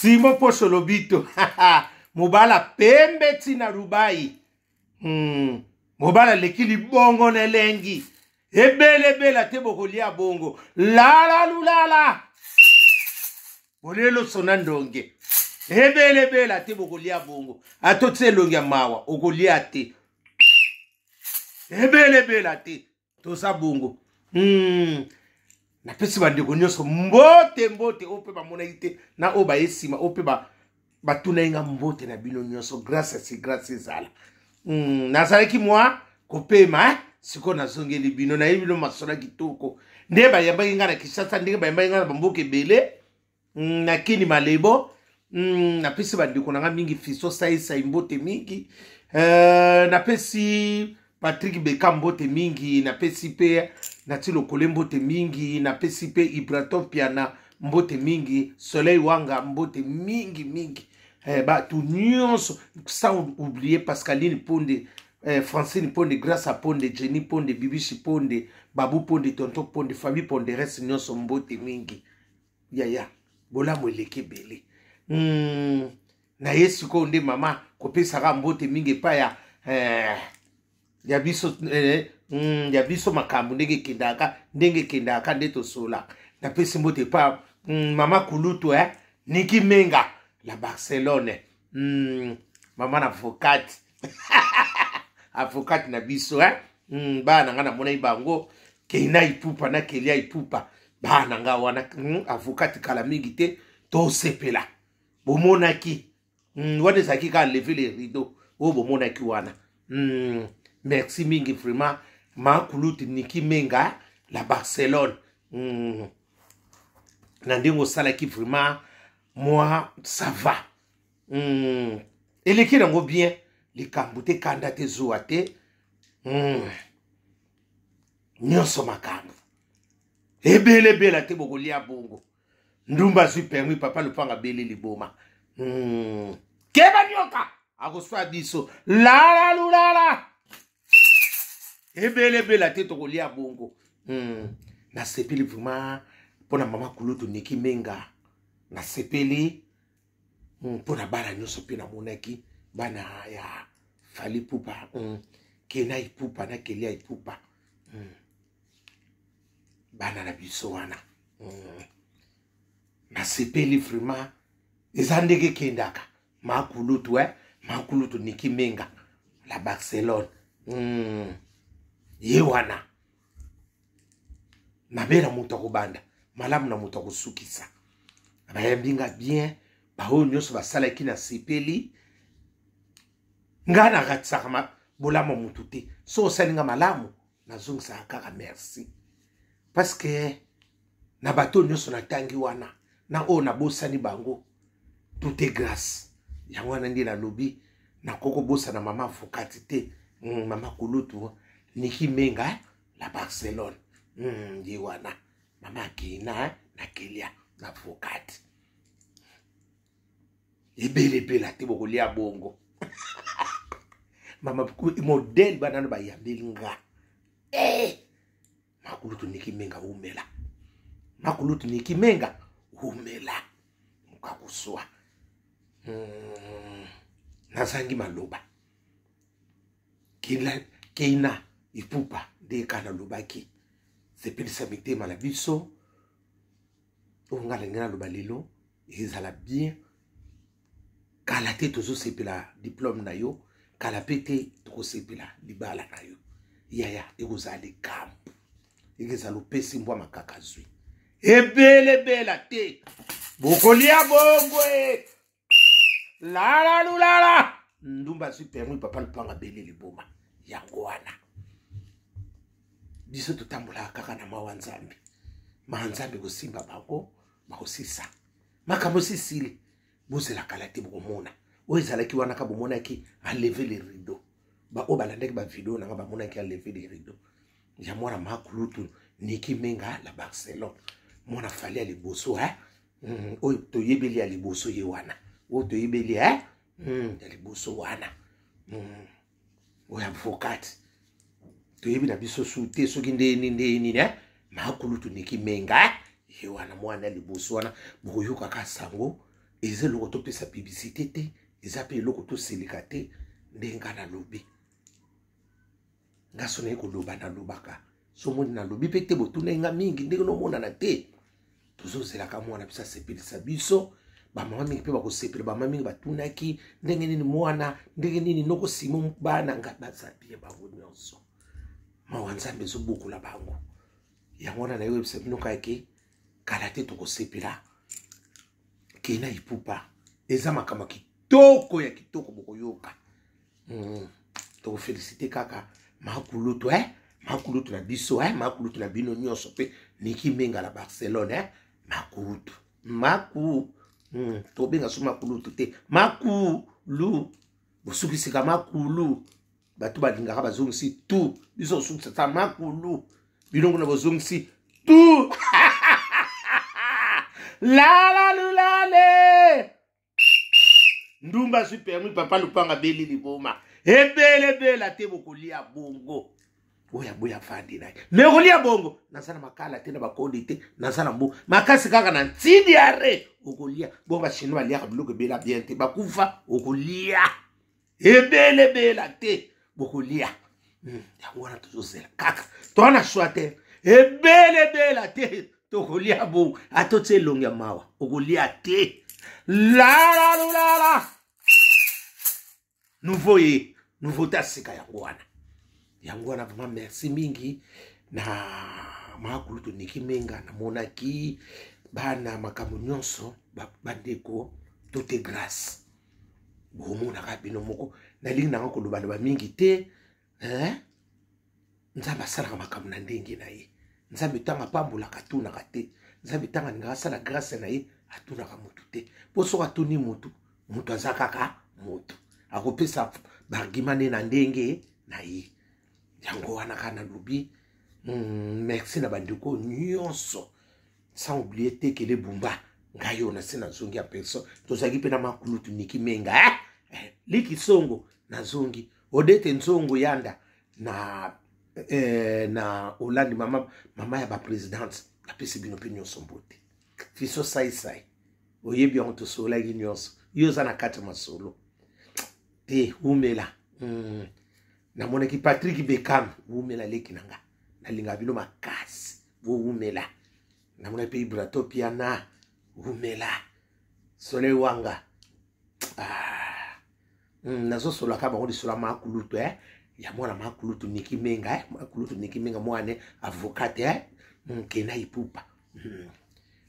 Simo Posho Lobito mobala pembe ntina Dubai. Mobala aleki libongo na elengi ebelebela te, bokolia bongo lala lulala bolie loso na ndonge ebelebela te, bokolia bongo atotisa elongi ya mawa okolia te ebelebela te, toza bongo. Napesi bandeko nyonso mbote mbote, oyo mpe bamonaki te na oyo baye nsima, oyo mpe batunaki nga mbote na bino nyonso. Grâce si grâce ezala. Nazalaki mwa kopema, eh? Sikoyo nazongeli bino, nayebi bino masolo ya kitoko nde bayambaki nga na Kinshasa, ndenge bayambaki nga na bamboka ebele, na Kini Malebo. Napesi bandeko na nga mingi, Fiso Saisai mbote mingi, napesi Patrick Beka mbote mingi, napesi mpe Nati Lokole mbote mingi, napesi mpe Ibrato Piana mbote mingi, Soleil Wanga mbote mingi mingi, bato nyonso, sans oublier Pascaline Ponde, Francine Ponde, Grâce à Ponde, Jenny Ponde, Bibishi Ponde, Babu Ponde, Tonton Ponde, Famille Ponderes nyonso mbote mingi. Yaya, bolamu eleki ebele. Na ye sikoyo nde mama kopesaka mbote mingi epai ya biso, ya biso makambo ndenge ekendaka, ndenge ekendaka nde tosola. Napesi mbote epai mama kulutu, Niki Menga la Barcelone, mama na avocate, avocate na biso. Bana na nga namonaki bango, Keina Ipupa na Kelia Ipupa, bana na nga wana. Avocate kala mingi te tosepela, bomonaki, wana ezalaki kaka lever le rideau oyo bomonaki wana. Merci mingi vraiment, makulutu Niki Menga la Barcelone, na ndenge osalaki vraiment, moi ça va. Eleki nango bien, likambo te, kanda te, zuwa te. Nyonso makambo ebelebela te, bokolia bongo. Ndumba azwi permis, papa lopanga abeli liboma. Keba nyoka akoswa biso lala lulala ebelebela te, tokolia bongo. Nasepeli vraiment mpona mama kulutu Niki Menga, nasepeli mpona bana nyonso mpe namonaki bana ya Fally Ipupa, Kena Ipupa na Kelia Ipupa, bana na biso wana. Nasepeli vraiment, eza ndenge ekendaka. Makulutu, makulutu Niki Menga la Barcelone, ye wana mabe na moto akobanda malamu na moto akosukisa. Bayambi nga bien, baoyo nyonso basalaki, nasepeli. Ngai nakatisaka bolamu ya motu te. So osali nga malamu, nazongisaka kaka merci, parce que na bato nyonso natangi wana na oyo nabosani bango, tout est grâce. Yango wana nde nalobi nakoki kobosana mama avocate te, mama kulutu Niki Menga la Barcelone, ye wana mama Akina na Kelia na avocate ebelebela te, bokolia bongo. Mama modele banano bayambeli nga, makulutu Niki Menga umela, makulutu Niki Menga umela mokakuswa. Nazangi maloba. Keina Ipupa nde kaka nalobaki, sepelisa mitema na biso. Oyo ngai nalingi naloba lelo, ezala bien. Kala te tozosepela diplôme na yo, kala mpe te tokosepela libala na yo. Yaya, ekozala likambo, ekezala opesi mbwa makaka zwi ebelebela te, bokolia bongo e lala lulala. Ndumba azwi permis, papa lupanga bele liboma. Yango wana biso totambolaka kaka na mawa Nzambe, maa Nzambe kosimba bango bakosisa makambo esisili. Bozela kala te, bokomona oyo ezalaki wana ka bomonaki alever le rideau. Baoyo balandaki bavideo nanga bamonaki alever le rideau ya mwana makulutu Niki Menga la Barcelone, mwana Fally ya liboso, eh? Oyo toyebeli ya liboso ye wana, oyo toyebeli, eh? Ya liboso wana, oyo avocate toyebi na biso su te soki ndeni ndeni nini, eh? Makulutu Niki Menga, eh? Ye wana mwana ya liboso wana, bokoyokaka sango. Eza eloko topesa publicité te, eza mpe eloko toseleka te. Nde nga nalobi, nga so naye koloba, nalobaka somoni, nalobi mpe te. Botunai nga mingi ndenge nomonana te. Tozozelaka mwana biso asepelisa biso. Bamama mingi mpe bakosepela. Bamama mingi batunaki ndenge nini mwana, ndenge nini noko Simo. Bana nga baza bien, bango nyonso. Mawa Nzambe ezobokola bango. Yango wana nayoyebisa bino kaka ke kala te tokosepela. Kena Ipupa eza makambo ya kitoko, ya kitoko, bokoyoka. Tokoféliciter kaka makulutu, eh? Makulutu na biso, eh? Makulutu na bino nyonso mpe Niki Menga na Barcelone, eh? Makulutu, maku. Tobenga so makulutu te, makulu. Bosukisika makulu, bato balingaka bazongisi tu. Biso osukisa ta makulu, bino kuna bozongisi tu. Lalalulale, ndumba azwi permis, papa lupanga beli liboma. Ebelebela te, bokolia bongo. Oyo aboya, afandi na ye, me okolia bongo. Naza na makala te, na bakodi te, naza na mbo makasi kaka na ntidi are. Okolia bongo. Bachinois baliaka biloko ebela bien te, bakufa. Okolia ebelebela te, bokolia. Yango wana tozozela kaka, toza na shwa te. Ebelebela te, tokolia bongo. Atotia elongi ya mawa, okolia te. Lalalulala, nouveau ye, nouveauté ya sika, yango wana, yango wana. Vraiment merci mingi na makulutu Niki Menga. Namonaki bana, makambo nyonso, bandeko, tout est grâce. Bomonaka bino moko. Nalingi nanga kolobaloba mingi te, eh? Nzambe asalaka makambo na ndenge na ye. Nzambe ntango apambolaka, atunaka te. Nzambe ntango alingaka asala grâce na ye, atunaka motu te, mpo soki atuni motu, moto aza kaka motu, akopesa baargument nde na ndenge na ye. Yango wana kaka nalobi merci na bandeko nyonso, sans oublier Tekele Bumba. Ngai oyo nasi nazongi ya personne. Tozalaki mpe na makulutu Niki Menga, eh? Eh, liki songo nazongi, Odete Nzongo Yanda na Hollande, mama, mama ya baprésidente. Napesi bino mpe nyonso mbote. Fiso saisai, oyebi yango, tosololaki nyonso. Yo oza na kati ya masolo te, wumela. Namonaki Patrik Bekam, wumela leki na nga, nalingaka bino makasi, bowumela. Namonaki mpe Ibrato Piana, wumela. Soleil Wanga, ah. Nazosolaka bango lisolo ya makulutu, eh? Ya mwana makulutu Niki Menga, eh? Makulutu Niki Menga, mwana avocate, eh? Kena Ipupa.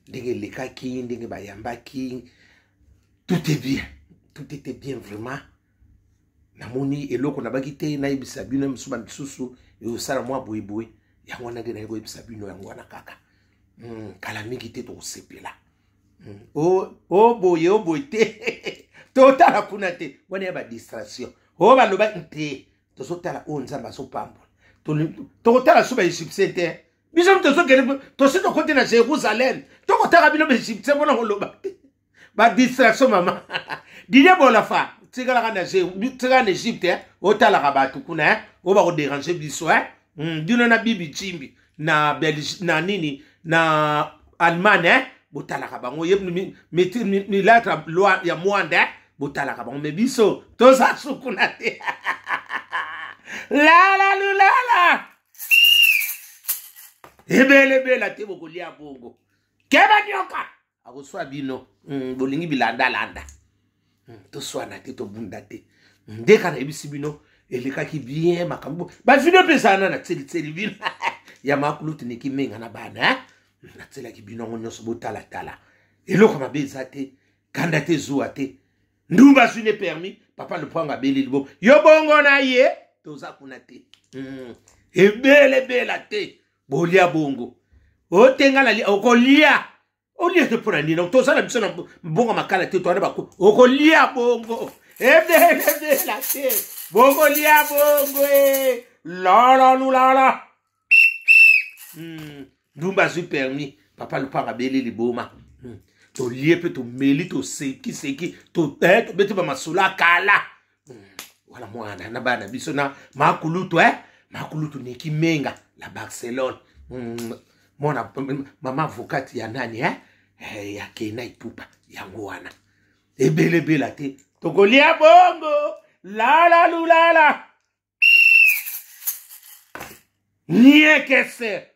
Ndenge elekaki, ndenge bayambaki, tout est bien, tout était bien vraiment. Namoni eloko nabaki te nayebisa bino mosusu, bamisusu ekosala mwa boyeboye. Yango wana nde naye koyebisa bino yango wana kaka. Kala mingi te tokosepela. O boye, o boye te, totala kuna te, wana ya badistraction oyo baloba te. Tozotala oyo Nzambe azopambola. Tokotala so baégyptien te. Biso tozokende, tosi tokoti na Jérusalem. Tokotaka bino baégyptien mpona koloba te, badistraction. Mama Didie Bolafa, tikalaka na, tikala na Egypte, eh? Otalaka bato kuna, eh? Oyo bakodéranger biso, eh? Bino na bibi Cimbi na Belgique, na nini, na Allemagne, eh? Botalaka bango ye milatre loi ya mwanda, eh? Botalaka bango, me biso toza sukuna te. Lala lulala, ebelebela te, bokolia bongo. Keba, nyoka akoswa bino. Bolingi bilandalanda. Toswana te, tobunda te. Nde kaka nayebisi bino, elekaki bien makambo. Bavideo mpe ezala na natselitseli bino ya makulutu Niki Menga na bana, eh? Natselaki bino yango nyonso, botalatala. Eloko mabe eza te, kanda te, zuwa te. Ndumba azwi ne permis, papa Lupwanga abeli libo. Yo bongo na ye, toza kuna te. Ebelebela te, bolia bongo. Otenga na okolia, olia te. Mpo na nini? Toza na biso na mbongo makala te, towana bako. Okolia bongo, ebelebela te, bokolia bongo, e lala lulala. Ndumba azwi permis, papa Lupanga abeli liboma. Tolie mpe tomeli, tosekiseki, tobeti bamasolo akala. Wana mwana na bana biso na makulutu, eh? Makulutu Niki Menga la Barcelone. Mwana mama avocate ya nani, eh? Eh, ya Kena Ipupa. Yango wana. Ebelebela te, tokolia bongo lala lulala niekese.